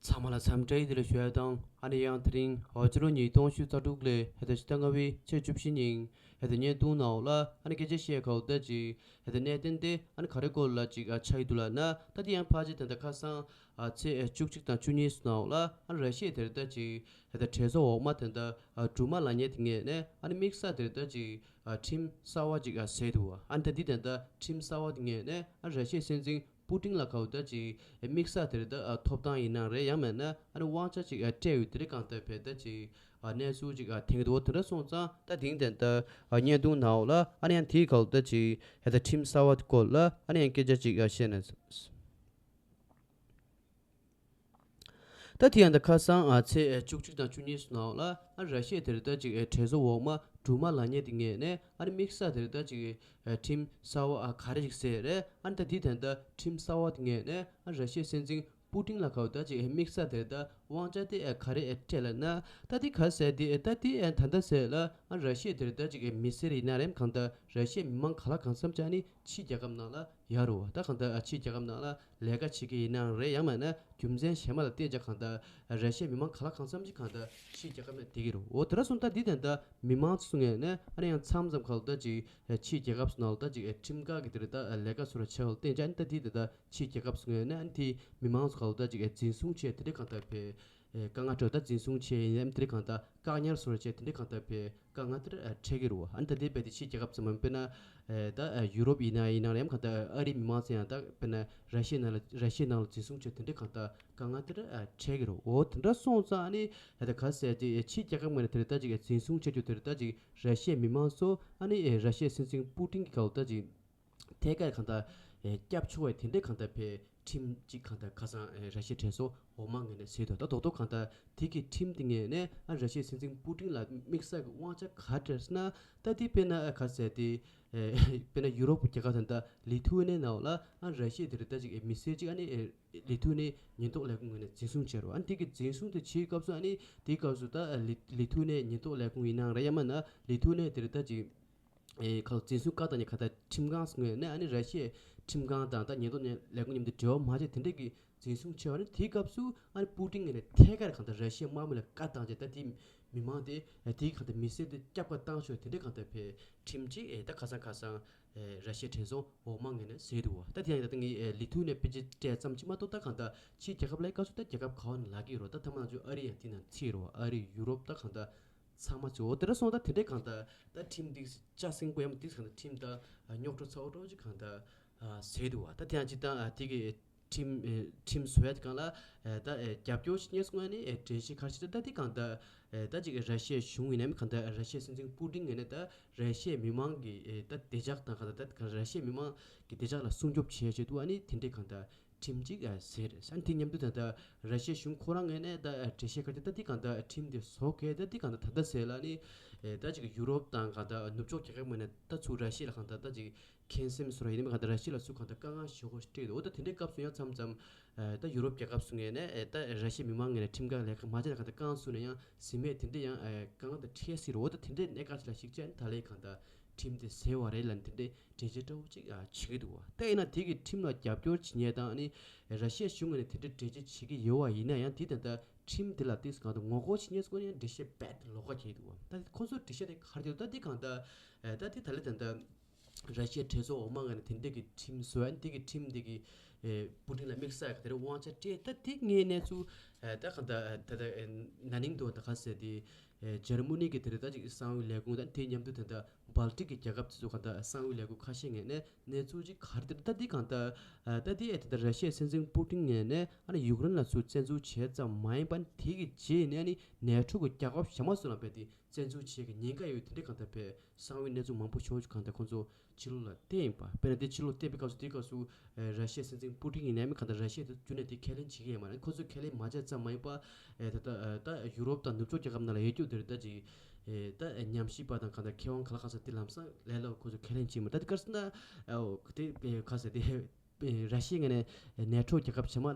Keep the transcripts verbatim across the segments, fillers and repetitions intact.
ཚང་མ་ལ་འཚམས་འདྲི་བདེ་ལེགས་ཞུ་ཡ་དང་། ཨ་ནི་ཡང་དེ་རིང་ཨོ་སྤྱི་ལོ་ཉིས་སྟོང་ཉི་ཤུ་རྩ་དྲུག་ལོའི་ཕྱི་ཟླ་ལྔ་པའི་ཚེས་བཅུ་བཞི་ཉིན་ཨ་ནི་བརྙན་ཐུང་ནང་ལ་ཨ་ནི་སྐད་ཆ་བཤད་སྐབས་ད་ཅིག་ཨ་ནི་གནད་དོན་དེ་ཨ་ནི་ག་རེ་སྐོར་ལ་ཅིག་ཨ་ཆགས་ཡི་འདུག་ལབ་ན། ད་དེ་ཡང་ཕལ་ཆེར་ད་ལྟ་ཁ་སང་ཨ་ཚེས་བཅུ་གཅིག་དང་བཅུ་གཉིས་སུ་ནང་ལ་ཨ་ནི་ར་ཤི་ཡ་དེར་ད་ཅིག་ཨ་ད་གྲོས་ཚོགས་འོག་མ་དེ་འདྲ་ཨ་སྦྲུམ་མ་ལབ་མཁན་དེ་ངོས་ནས་ཨ་ནི་དམིགས་བསལ་དེར་ད་ཅིག་ཨ་ཁྲིམས་གསར་བ་ཅིག་ཨ་བཟོས་འདུག་ཨ་ནི་ད་འདི་དེ་འདྲ་ཁྲིམས་གསར་བ་དེ་ངོས་ནས་ཨ་ར་ཤི་ཡའི་སྲིད་འཛིན་པུ་ཏིན་ལ་ག་བ་ད་ཅིག་དམིགས་བསལ་དེར་ད་ཨ་ཐོབ་ཐང་ཡིན་ན་རེད། ཡང་མིན་ན་ཨ་ནི་དབང་ཆ་ཅིག་ཨ་སྤྲད་ཡོད་དེ་རིགས་གང་ལྟར་བས་ད་ཅིག་ཨ་གནས་ཚུལ་ཅིག་ཨ་ཐོན་གྱི་འདུག་དེ་འདྲ་སོང་ཙང་ད་དེང་དེ་འདྲ་ཨ་བརྙན་ཐུང་ནང་ལ་ཨ་ནི་ཡང་དེའི་ག་བ་ད་ཅིག་ཨ་ད་ཁྲིམས་གསར་བ་དེ་སྐོར་ལ་ཨ་ནི་ཡང་སྐད་ཆ་ཅིག་ཨ་བཤད་ན། ད་དེ་ཡང་ད་ཁ་སང་ཨ་ཚེས་བཅུ་གཅིག་དང་བཅུ་གཉིས་སུ་ནང་ལ་ཨ་ར་ཤི་ཡ་དེར་ད་ཅིག་ཨེ་གྲོས་ཚོགས་འོག་མ་སྦྲུམ་མ་ལབ་མཁན་དེ་ངོས་ནས་ཨ་ནི་དམིགས་བསལ་དེར་ད་ཅིག་ཨེ་ཁྲིམས་གསར་བ་ཨ་ག་རེ་ཞིག་བཟོས་རེད། ཨ་ནི་ད་དེ་དེ་འདྲ་ཁྲིམས་གསར་བ་དེ་ངོས་ནས་ཨ་ར་ཤི་ཡའི་སྲིད་འཛིན་པུ་ཏིན་ལ་ག་བ་ད་ཅིག་ཨེ་དམིགས་བསལ་དེར་ད་དབང་ཆ་དེ་ཨེ་ག་རེ་ཨེ་སྤྲད་ལབ་ན། ད་དེ་ག་ཟེར་དེ་ཨེ་ད་དེ་ཨེ་ད་ལྟ་ཟེར་ལ་ཨ་ར་ཤི་ཡ་དེར་ད་ཅིག་ཨེ་མི་སེར་ཡིན་ན་རེད། གང་ལྟར་ར་ཤི་ཡའི་མི་མང་ག་ལ་གང་འཚམ་ཅིག་ཨ་ནི་ཕྱིའི་རྒྱལ་ཁབ་ནང་ལ་ཡོད་རེད་བ། ད་གང་ལྟར་ཕྱིའི་རྒྱལ་ཁབ་ནང་ལ་ལས་ཀ་བྱེད་ཀྱི་ཡིན་ནའང་རེད། ཡང་མིན་ན་རྒྱུ་མཚན་གཞན་པ་ལ་བརྟེན་བྱས་གང་ལྟར་ར་ཤི་ཡའི་མི་མང་ག་ལ་གང་འཚམ་ཅིག་གང་ལྟར་ཕྱིའི་རྒྱལ་ཁབ་ནང་བསྡད་ཀྱི་རེད། འོ་དེ་འདྲ་སོང་ཙང་ད་འདི་དེ་འདྲ་མི་མང་ཚོ་ངོས་ནས་ཨ་ནི་ཡང་མཚམས་མཚམས་གང་ལྟར་ཅིག་ཕྱིའི་རྒྱལ་ཁབ་ཚོ་ནང་ལ་ད་ཅིག་ཁྲིམས་འགལ་གྱི་དེ་འདྲ་ད་ལས་ཀ་ཚོ་ར་བྱས་པ་ལ་བརྟེན་བྱས་ཨ་ནི་ད་འདི་དེ་འདྲ་ཕྱིའི་རྒྱལ་ཁབ་ཚོ་ངོས་ནས་ཨ་ནི་དེ་མི་མང་ཚོ་གང་ལྟར་ཅིག་འཛིན་བཟུང་བྱས་དེ་འདྲ་གང་ལྟར་བས། ཨེ་དཀའ་ངལ་འཕྲད་ད་འཛིན་བཟུང་བྱས་ཡིན་ནའང་དེ་འདྲ་གང་ལྟར་བཀག་ཉར་སོགས་བྱས་དེ་འདྲ་གང་ལྟར་བས་དཀའ་ངལ་དེ་འཕྲད་ཀྱི་རེད་བ། ཨ་ནི་ད་ལྟའི་བས་དེ་ཕྱིའི་རྒྱལ་ཁབ་ཚང་མ་དཔེར་ན་ཨེ་ད་ཨེ་ཡུ་རོབ་ཡིན་ན་ཡིན་ན་ཡང་གང་ལྟར་ཨ་རིའི་མི་མང་ཚོ་ཡང་ད་དཔེར་ན་ར་ཤི་ཡའི་ནང་ལ་ར་ཤི་ཡའི་ནང་ལ་འཛིན་བཟུང་བྱས་དེ་འདྲ་གང་ལྟར་དཀའ་ངལ་དེ་འཕྲད་ཀྱི་རེད། འོ་དེ་འདྲ་སོང་ཙང་ཨ་ནི་ད་ག་ཟེར་དེ་ཕྱིའི་རྒྱལ་ཁབ་ངོས་ནས་དེ་འདྲ་ད་ཅིག་འཛིན་བཟུང་བྱས་རྒྱུ་དེ་འདྲ་ད་ཅིག་ར་ཤི་ཡའི་མི་མང་ཚོ་ཨ་ནི་ཨེ་ར་ཤི་ཡའི་སྲིད་འཛིན་པུ་ཏིན་གྱི་ག་ལ་ད་ཅིག་ཐད་ཀར་གང་ལྟར་ཨེ་སྐྱབས་ཆོག་པའི་དེ་འདྲའི་གང་ལྟར་བས་ཁྲིམས་གཅིག་གང་ལྟར་ཁ་སང་ཨེ་ར་ཤི་ཡའི་གྲོས་ཚོགས་འོག་མ་ངོས་ནས་བཟོས་འདུག་ད་རྡོག་རྡོག་གང་ལྟར་དེ་གི་ཁྲིམས་དེ་ངོས་ནས་ཨ་ར་ཤི་ཡའི་སྲིད་འཛིན་པུ་ཏིན་ལ་དམིགས་བསལ་གྱི་དབང་ཆ་ག་སྤྲད་ཟེར་ན། ད་དེ་དཔེར་ན་ཨ་ག་ཟེར་དེ་ཨེ་དཔེར་ན་ཡུ་རོབ་ཀྱི་རྒྱལ་ཁབ་དེ་འདྲ་ལི་ཐུ་ནི་ནང་ལ་ཨ་ར་ཤི་ཡའི་དེ་རེད་ད་ཅིག་ཨེ་མི་སེར་གཅིག་ཨ་ནི་ཨེ་ལི་ཐུ་ནི་ཉེན་རྟོག་ལས་ཁུངས་ངོས་ནས་འཛིན་བཟུང་བྱས་རོ། ཨ་ནི་དེ་གི་འཛིན་བཟུང་དེ་བྱེད་སྐབས་སུ་ཨ་ནི་དེའི་སྐབས་སུ་ད་ཨ་ལི་ལི་ཐུ་ནི་ཉེན་རྟོག་ལས་ཁུངས་ཡིན་ནའང་རེད། ཡང་མིན་ན་ལི་ཐུ་ནི་དེ་རེད་ད་ཅིག་ཨེ་ཁག་འཛིན་བཟུང་བཀའ་བཏང་ནས་ཁ་ད་ཁྲིམས་ཁང་ངོས་ནས་ཨ་ནི་ར་ཤི་ཡའི་ཁྲིམས་ཁང་དང་ད་ཉེན་རྟོག་ལས་ཁུངས་མཉམ་དུ་འབྲེལ་བ་མ་བྱས་དེ་འདྲས་ཀྱི་འཛིན་བཟུང་བྱས་པ་ནི་དེའི་སྐབས་སུ་ཨ་ནི་པུ་ཏིན་ངོས་ནས་ཐད་ཀར་གང་ལྟར་ར་ཤི་ཡའི་དམག་མི་ལ་བཀའ་བཏང་བྱས་ད་དེ་མི་མང་དེ་ཨེ་དེའི་གང་ལྟར་མི་སེར་དེ་སྐྱབས་བཀའ་བཏང་ཆོག་དེ་འདྲས་གང་ལྟར་བས་ཁྲིམས་གཅིག་ཨེ་ད་ཁ་སང་ཁ་སང་ཨེ་ར་ཤི་ཡའི་གྲོས་ཚོགས་འོག་མ་ངོས་ནས་བཟོས་འདུག་བ། ད་དེ་ཡང་ད་ལྟ་ངས་ཨེ་ལི་ཐུ་ནི་དཔེ་ཆ་སྤྲད་ཙམ་གྱིས་མ་གཏོགས་ད་གང་ལྟར་ཕྱིའི་རྒྱལ་ཁབ་ལ་སྐབས་སུ་ད་རྒྱལ་ཁབ་ག་བ་ནས་ལབ་ཀྱི་ཡོད་རེད། ད་ཐ་མ་ང་ཚོ་ཨ་རི་ཡང་དེ་ནང་ཚིག་རེད་བ། ཨ་རི་ཡུ་རོབ་ད་གང་ལྟར་ཚང་མ་ཚོ་འོ་དེ་འདྲ་སོང་ད་དེ་འདྲའི་གང་ལྟར་ད་ཁྲིམས་འདི་ལྕགས་སྲིན་པོ་ཡང་འདི་གང་ལྟར་ཁྲིམས་ད་རྙོག་དྲ་ཚ་བོ་འདྲ་བོ་ཅིག་གང་ལྟར་ཟེར་འདུག་བ། ད་དེ་ཡང་ཅིག་ད་དེ་གི་ཁྲིམས་ཁྲིམས་བཟོ་ཡ་དེ་གང་ལ་ད་རྒྱབ་སྐྱོར་བྱེད་མཁན་སོང་ནས་འགྲེལ་བཤད་ག་རེ་བྱེད་ད་ད་དེ་གང་ལྟར་ད་ཅིག་ར་ཤི་ཡའི་གཞུང་ཡིན་ནའི་གང་ལྟར་ར་ཤི་ཡའི་སྲིད་འཛིན་པུ་ཏིན་ངོས་ནས་ད་ར་ཤི་ཡའི་མི་མང་གི་ད་བདེ་འཇགས་དང་གང་ལྟར་ད་ར་ཤི་ཡའི་མི་མང་གི་བདེ་འཇགས་ལ་སྲུང་སྐྱོབ་བྱེད་ཆེད་དུ་ཨ་ནི་དེ་འདྲའི་གང་ལྟར་ཁྲིམས་གཅིག་ཨ་ཟེར། ཨ་ནི་དེ་མཉམ་དུ་ད་ལྟ་ར་ཤི་ཡའི་གཞུང་ཁོ་རང་ངོས་ནས་ད་ཨ་འགྲེལ་བཤད་ག་རེ་ད་འདི་གང་ལྟར་ཁྲིམས་དེ་བཟོ་མཁན་ད་འདི་གང་ལྟར་ད་ལྟ་ཟེར་ལ་ནི་ཨེ་ད་ཅིག་ཡུ་རོབ་དང་གང་ལྟར་ནུབ་ཕྱོགས་རྒྱལ་ཁབ་ངོས་ནས་ད་ཚུར་ར་ཤི་ཡ་ལ་གང་ལྟར་ད་ཅིག་ཁེངས་སེམས་བཟོ་ར་ཡིན་ནམ་གང་ལྟར་ར་ཤི་ཡ་ལ་ཚུར་གང་ལྟར་དཀའ་ངལ་ཞེ་པོ་སྤྲད་འདུག་འོ་ད་དེ་འདྲའི་སྐབས་སུ་ཡང་མཚམས་མཚམས་ཨེ་ད་ཡུ་རོབ་རྒྱལ་ཁབ་ཚོ་ངོས་ནས་ཨེ་ད་ར་ཤི་ཡའི་མི་མང་ངོས་ནས་ཁྲིམས་འགལ་ལས་ཀ་མ་བྱས་ན་གང་ལྟར་དཀའ་ངལ་བཟོས་ན་ཡང་ཟིན་མེད་དེ་འདྲ་ཡང་ཨེ་དཀའ་ངལ་དང་འཕྲད་སྲིད་རེད། འོ་ད་དེ་འདྲའི་གནད་འགག་ཅིག་ལ་གཞིགས་བྱས་ནས་ད་ལས་གང་ལྟར་ཁྲིམས་དེ་ཟེར་བ་རེད་ལབ་ནས་དེ་འདྲའི་འགྲེལ་བཤད་འདྲ་བོ་ཅིག་ཨ་བྱེད་ཀྱི་འདུག་བ། ད་ཡིན་ན་དེ་གི་ཁྲིམས་ལ་རྒྱབ་སྐྱོར་བྱེད་མཁན་དང་ཨ་ནི་ར་ཤི་ཡ་གཞུང་ངོས་ནས་དེ་འདྲའི་འགྲེལ་བརྗོད་བྱེད་ཀྱི་ཡོད་པ་ཡིན་ན་ཡང་དེ་ད་ལྟ་ཁྲིམས་དེ་ལ་ཏིས་གང་དུ་ངོ་རྒོལ་བྱེད་མཁན་སྐོར་ནས་ཡང་འགྲེལ་བཤད་རྦད་དེ་ལོགས་ཀ་བྱེད་ཀྱི་འདུག་བ། ད་ཁོ་ཚོའི་འགྲེལ་བཤད་དེ་ག་རེ་བྱེད་འདུག་ད་དེ་གང་ལྟར་ད་དེ་ད་ལྟ་ད་ལྟ་ར་ཤི་ཡའི་གྲོས་ཚོགས་འོག་མ་ངོས་ནས་དེ་འདྲ་གི་ཁྲིམས་བཟོས་ཨ་ནི་དེ་གི་ཁྲིམས་དེ་གི་པུ་ཏིན་ལ་དམིགས་བསལ་གི་དེ་རུ་དབང་ཆ་སྤྲད་ད་དེ་ངའི་གནས་ཚུལ་ད་གང་ལྟར་ད་ལྟ་ན་ནིང་དུ་ད་ག་ཟེར་དེ། ཨེ་འཇར་མ་ནི་གི་དེ་རེད་ད་ཅིག་གསང་བའི་ལས་ཁུངས་དང་དེ་མཉམ་དུ་དེ་འདྲ་སྦལ་ཏིག་གི་རྒྱལ་ཁབ་དེ་ཚོ་ག་འདྲ་གསང་བའི་ལས་ཁུངས་ཁ་ཤས་ངོས་ནས་གནས་ཚུལ་ཅིག་ག་རེ་དེ་ད་འདི་གང་ལྟར་ཨ་ད་འདི་ཨེ་དེ་འདྲ་ར་ཤི་ཡའི་སྲིད་འཛིན་པུ་ཏིན་ངོས་ནས་ཨ་ནི་ཡུཀ་རེན་ལ་ཚུར་བཙན་འཛུལ་བྱས་ཙམ་མ་ཡིན་པ་དེ་གི་རྗེས་ནས་ཨ་ནི་ནེ་ཊོ་གི་རྒྱལ་ཁབ་གཞན་པ་ཚོ་ལ་རྦད་དེ་བཙན་འཛུལ་བྱེད་ཀྱི་ཉེན་ཁ་ཡོད་དེ་འདྲ་གང་ལྟར་བས། གསང་བའི་གནས་ཚུལ་མང་པོ་ཞེ་པོ་ཅིག་གང་ལྟར་ཁོང་ཚོ་ཕྱི་ལོགས་ལ་བསྟན་ཡིན་པ། དཔེར་ན་དེ་ཕྱི་ལོགས་བསྟན་པའི་སྐབས་སུ་དེའི་སྐབས་སུ་ཨེ་ར་ཤི་ཡའི་སྲིད་འཛིན་པུ་ཏིན་ཡིན་ནའི་མི་གང་ལྟར་ར་ཤི་ཡ་དེ་རྒྱུན་ནས་དེ་ཁས་ལེན་བྱེད་ཀྱི་ཡོད་མ་རེད། ཁོ་ཚོས་ཁས་ལེན་མ་བྱས་ཙམ་མ་ཡིན་པ་ཨེ་ད་ལྟ་ཨེ་ད་ཡུ་རོབ་དང་ནུབ་ཕྱོགས་རྒྱལ་ཁབ་ནང་ལ་ཡོད་རྒྱུ་དེ་རེད་ད་ཅིག་ཨེ་ད་ཉམས་ཞིབ་པ་དང་གང་ལྟར་མཁས་དབང་ག་ལ་གང་ས་དེ་ལམ་སང་ལས་སླ་པོ་ཁོ་ཚོས་ཁས་ལེན་བྱེད་མ་ད་དེ་ག་རེ་ཟེར་ན་ཨོ་དེ་ཨེ་ག་ཟེར་དེ་ཨེ་ར་ཤི་ཡ་ངོས་ནས་ནེ་ཊོ་རྒྱལ་ཁབ་གཞན་མ་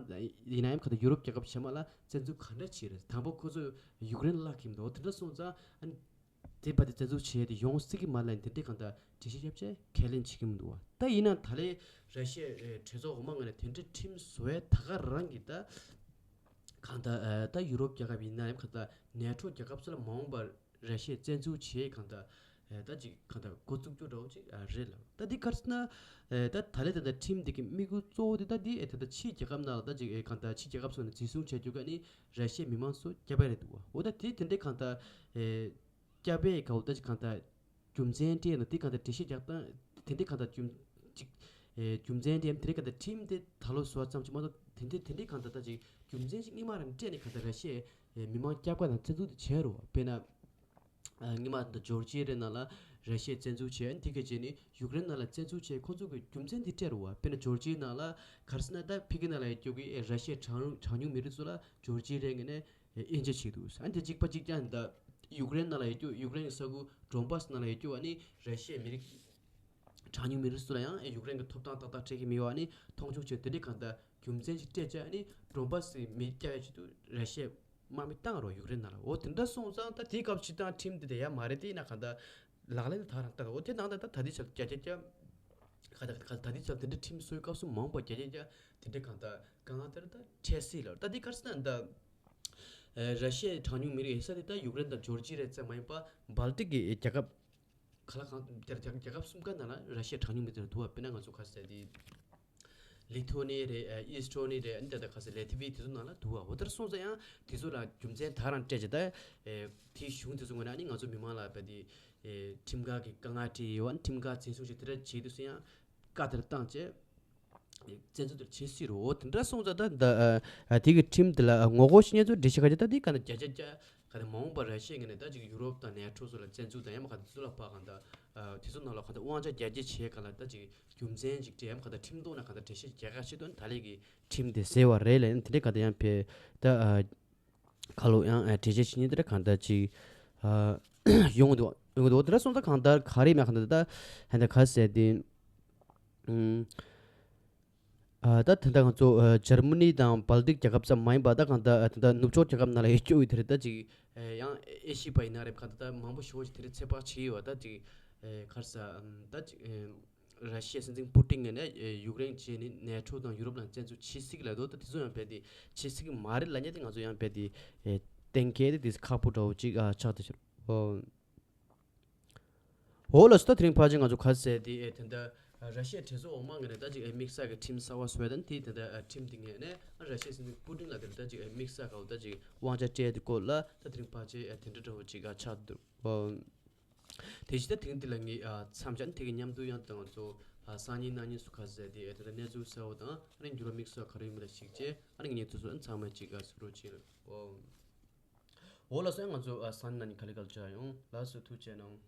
ཡིན་ནའི་གང་ལྟར་ཡུ་རོབ་རྒྱལ་ཁབ་གཞན་མ་ལ་བཙན་འཛུལ་ག་འདྲ་བྱས་རེད། དང་པོ་ཁོ་ཚོས་ཡུཀ་རེན་བརླག་གི་མི་འདུག་དེ་འདྲ་སོང་ཙང་ཨ་ནི། དེ་བར་དུ་བཙན་འཛུལ་བྱས་ཏེ་ཡོང་སྲིད་ཀྱི་མ་རེད་ལབ་ནས་དེ་འདྲའི་གང་ལྟར་འགྲེལ་བཤད་བརྒྱབ་བྱས་ཁས་ལེན་བྱེད་ཀྱི་མི་འདུག་བ། ད་ཡིན་ན་ད་ལན་ར་ཤི་ཡའི་གྲོས་ཚོགས་འོག་མ་ངོས་ནས་དེ་འདྲའི་ཁྲིམས་བཟོ་ཡས་ད་ག་རང་གི་ད་ གང་ལྟར་ཨ་ད་ཡུ་རོབ་རྒྱལ་ཁབ་ཡིན་ན་ཡང་གང་ལྟར་ནེ་ཊོ་རྒྱལ་ཁབ་སོགས་ལ་མ་འོངས་པར་ར་ཤི་ཡས་བཙན་འཛུལ་བྱེད་གང་ལྟར་ཨ་ད་ཅིག་གང་ལྟར་འགོ་བཙུགས་རྒྱུ་འདྲ་བོ་ཅིག་ཨ་རེད་ལ། ད་འདི་ག་རེ་ཟེར་ན་ཨ་ད་ད་ལས་ད་ལྟ་ཁྲིམས་འདི་གི་དམིགས་ཡུལ་གཙོ་བོ་དེ་ད་འདི་ཨ་ད་ད་ཕྱིའི་རྒྱལ་ཁབ་ནང་ལ་ད་ཅིག་ཨ་གང་ལྟར་ཕྱིའི་རྒྱལ་ཁབ་སོགས་ནས་འཛིན་བཟུང་བྱ་རྒྱུ་ག་ནི་ར་ཤི་ཡའི་མི་མང་ཚོ་སྐྱབས་ཡ་རེད་འདུག་བ། འོ་ད་དེ་དེ་འདྲའི་གང་ལྟར་ཨ་སྐྱབས་ཡ་ག་འོ་ད་ཅིག་གང་ལྟར་རྒྱུ་མཚན་སྤྲད་ན་དེ་གང་ལྟར་འགྲེལ་བཤད་རྒྱག་སྟངས་དེ་འདྲའི་གང་ལྟར་རྒྱུ་ཅིག་ཨེ་རྒྱུ་མཚན་སྤྲད་དེ་འདྲའི་གང་ལྟར་ཁྲིམས་དེ་ད་ལོ་བཟོ་བ་ཙམ་ཞིག་མ་གཏོགས་དེ་འདྲའི་དེ་འདྲའི་གང་ལྟར་ད་ཅིག་རྒྱུ་མཚན་ཞིག་སྔོན་མ་རང་སྤྲད་ནས་གང་ལྟར་ར་ཤི་ཡའི་མི་མང་སྐྱབས་ཁ་དང་བཙན་འཛུལ་དེ་བྱས་རོ། དཔེར་ན་ཨ་སྔོན་མ་ད་ཇོར་ཇི་ཡ་རེ་ནང་ལ་ར་ཤི་ཡས་བཙན་འཛུལ་བྱས། དེ་ག་རྗེས་ནས་ཡུཀ་རེན་ནང་ལ་བཙན་འཛུལ་བྱས། ཁོ་ཚོ་གི་རྒྱུ་མཚན་དེ་སྤྲད་རོ་བ། དཔེར་ན་ཇོར་ཇི་ཡ་ནང་ལ་ག་རེ་ཟེར་ན་ད་ཕ་གི་ནང་ལ་ཡོད་རྒྱུ་གི་ཨེ་ར་ཤི་ཡའི་གྲངས་གྲངས་ཉུང་མི་རིགས་ཚོ་ལ་ཇོར་ཇི་ཡ་རེ་ངོས་ནས་དབྱེ་འབྱེད་བྱེད་འདུག་ཨ་འདི་གཅིག་པ་གཅིག་རྐྱང་ད་ཡུཀ་རེན་ནང་ལ་ཡོད་རྒྱུ་ཡུཀ་རེན་གྱི་ས་ཁུལ་ཌོན་བྷ་སི་ནང་ལ་ཡོད་རྒྱུ་ཨ་ནི་ར་ཤི་ཡའི་མི་རིགས་གྲངས་ཉུང་མི་རིགས་ཚོ་ལ་ཡང་ཡུཀ་རེན་གྱི་ཐོབ་ཐང་ཏག་ཏག་སྤྲད་ཀྱི་མེད་པ་ཨ་ནི་མཐོང་ཆུང་བྱས། དེ་འདྲའི་གང་ལྟར་རྒྱུ་མཚན་ཞིག་སྤྲད་བྱས་ཨ་ནི་ཌོན་བྷ་སི་མི་སྐྱབས་ཡ་ཆེད་དུ་ར་ཤི་ཡའི་དམག་མི་བཏང་རོགས་ཡུཀ་རེན་ནང་ལ། འོ་དེ་འདྲ་སོང་ཙང་ད་དེའི་སྐབས་སྤྱིར་བཏང་ཁྲིམས་དེ་དེ་ཡ་མ་རེད། དེ་ཡིན་ན་གང་ལྟར་ལག་ལེན་དེ་ད་རང་བསྟར། འོ་དེ་ནང་ད་ད་ད་ལྟའི་ཆར་བརྒྱ་ཆ་བརྒྱ་ག་ད་ག་ད་ལྟའི་ཆར་དེ་འདྲའི་ཁྲིམས་བཟོས་སྐབས་སུ་མ་འོངས་པ་བརྒྱ་ཆ་བརྒྱ་དེ་འདྲའི་གང་ལྟར་དཀའ་ངལ་དེ་ར་ད་འཕྲད་སྲིད་ལ། ད་འདི་ག་རེ་ཟེར་ན་ད། ཨེ་ར་ཤི་ཡའི་གྲངས་ཉུང་མི་རིགས་ཡིན་ས་དེ་ད་ཡུཀ་རེན་དང་ཇོར་ཇི་རེད་ཙམ་མ་ཡིན་པ་སྦལ་ཏིག་གི་རྒྱལ་ཁབ་ག་ལ་གང་རྒྱལ་རྒྱལ་རྒྱལ་ཁབ་གསུམ་ཀ་ནང་ལ་ར་ཤི་ཡའི་གྲངས་ཉུང་མི་དེ་འདུག་བ། དཔེར་ན་ང་ཚོ་ག་ཟེར་དེ་ལི་ཐོ་ནི་རེད། ཨེ་ཨི་སི་ཐོ་ནི་རེད། ཨ་ནི་ད་ལྟ་ག་ཟེར་ལེ་ཐི་བི་དེ་ཚོ་ནང་ལ་འདུག་བ། འོ་དེར་སོང་ཙང་ཡང་དེ་ཚོ་ལ་རྒྱུ་མཚན་ད་རང་སྤྲད་བྱས་ད་ཨེ་དེའི་གཞུང་དེ་ཚོ་ངོས་ནས་ཨ་ནི་ང་ཚོ་མི་མང་ལ་བས་དེ་ཨེ་ཁྲིམས་འགལ་གྱི་དཀའ་ངལ་སྤྲད་ཡོད་པ། ཨ་ནི་ཁྲིམས་འགལ་འཛིན་བཟུང་བྱས་དེ་འདྲ་བྱས་དུས་སུ་ཡང་བཀའ་དེར་བཏང་བྱས། བཙན་འཛུལ་དེར་བྱེད་སྲིད་རོ། དེ་འདྲ་སོང་ཙང་ད་ད་ཨ་དེ་གི་ཁྲིམས་དེ་ལ་ངོ་རྒོལ་བྱེད་མཁན་ཚོ་འགྲེལ་བཤད་ག་རེ་ད་དེ་ག་ནས་བརྒྱ་ཆ་བརྒྱ་ག་ནས་མ་འོངས་པར་ར་ཤི་ཡ་ངོས་ནས་ད་ཅིག་ཡུ་རོབ་དང་ནེ་ཊོ་སོགས་ལ་བཙན་འཛུལ་དང་ཡང་མ་ག་དེ་ཚོ་ལ་ཕ་གང་ད་ཨ་དེ་ཚོ་ནང་ལ་ག་ད་དབང་ཆ་རྒྱ་སྐྱེད་བྱེད་ག་ལ་ད་ཅིག་རྒྱུ་མཚན་ཅིག་སྤྲད་ཡང་མ་ག་ད་ཁྲིམས་ཐོག་ན་ག་ད་འགྲེལ་བཤད་རྒྱག་ག་ཆེད་དུ་ད་ལས་ཀྱི་ཁྲིམས་དེ་ཟེར་བ་རེད་ལ། དེ་འདྲ་ག་ད་ཡང་ཕེ་ད་ཨ་ཁ་ལོ་ཡང་ཨ་འགྲེལ་བཤད་བྱེད་མཁན་དེ་འདྲ་གང་ད་ཅིག་ཨ་ཡོང་གི་འདུག་ཡོང་གི་འདུག་དེ་འདྲ་སོང་ཙང་གང་ད་ག་རེ་མ་ག་ད་ད་ཧན་ད་ག་ཟེར་དེ་ཨུམ། ཨ་ད་ད་ལྟ་ང་ཚོ་ཨ་འཇར་མ་ནི་དང་སྦལ་ཏིག་རྒྱལ་ཁབ་ཙམ་མ་ཡིན་པ་ད་གང་ལྟར་ཨ་ད་ལྟ་ནུབ་ཕྱོགས་རྒྱལ་ཁབ་ནང་ལ་ཡོད་རྒྱུ་ཡོད་དེ་རེད། ད་ཅིག་ཨ་ཡང་ཨེ་ཤི་པ་ཡིན་ན་རེད། གང་ལྟར་ད་མང་པོ་ཞེ་པོ་ཅིག་དེ་རིང་ཚོད་དཔག་བྱས་ཡོད་པ། ད་ཅིག་ཨ་ག་རེ་ཟེར་ཨམ་ད་ཅིག་ཨ་ར་ཤི་ཡའི་སྲིད་འཛིན་པུ་ཏིན་ངོས་ནས་ཨ་ཡུཀ་རེན་བྱས་ནས་ནེ་ཊོ་དང་ཡུ་རོབ་ནང་བཙན་འཛུལ་བྱེད་སྲིད་ལབ་འདུག་ད་དེ་ཚོ་ཡང་རྦད་དེ་བྱེད་སྲིད་ཀྱི་མ་རེད་ལབ་མཁན་དེ་ང་ཚོ་ཡང་རྦད་དེ་ཨ་གཏན་འཁེལ་དེ་དེ་ཁག་པོ་འདྲ་བོ་ཅིག་ཨ་ཆགས་བསྡད་ཤག་ཨོ། འོ་ལགས་སོ། ད་དེ་རིང་ཕལ་ཆེར་ང་ཚོ་ག་ཟེར་དེ་ཨེ་དེ་འདྲ་ར་ཤི་ཡའི་གྲོས་ཚོགས་འོག་མ་ངོས་ནས་ད་ཅིག་ཨེ་དམིགས་བསལ་གྱི་ཁྲིམས་གསར་བ་བཟོས་དང་དེ་དེ་འདྲ་ཨེ་ཁྲིམས་དེ་ངོས་ནས་ཨ་ར་ཤི་ཡའི་སྲིད་འཛིན་པུ་ཏིན་ལ་དེ་འདྲ་ད་ཅིག་ཨེ་དམིགས་བསལ་ག་འོ་ད་ཅིག་དབང་ཆ་སྤྲད་དེ་སྐོར་ལ་ད་དེ་རིང་ཕལ་ཆེར་ཨེ་དེ་འདྲ་འདྲ་བོ་ཅིག་ཨ་ཆགས་འདུག་ཨོ། དེ་བཞིན་ད་དེ་རིང་འདི་ལ་ངས་ཨ་མཚམས་བཞག་དེ་གི་མཉམ་དུ་ཡང་ད་ང་ཚོ་ཨ་སང་ཉིན་གནངས་ཉིན་སུ་ག་ཟེར་དེ་ཨེ་དེ་འདྲ་གནས་ཚུལ་གསར་བ་དང་ཨ་ནི་འགྱུར་བ་དམིགས་བསལ་ག་རེ་ཡོད་མེད་ལ་གཞིགས་བྱས་ཨ་ནི་ངས་ཚོ་ཚོ་ཨ་ཚང་མ་ཅིག་ཨ་གཟིགས་རོགས་བྱེད། ཨོ། འོ་ལགས་སོ། ང་ཚོ་ཨ་སང་ཉིན་གནངས་ཉིན་ག་ལེ་ག་ལེ་མཇལ་ཡོང་། ལགས་སོ། ཐུགས་རྗེ་གནང་།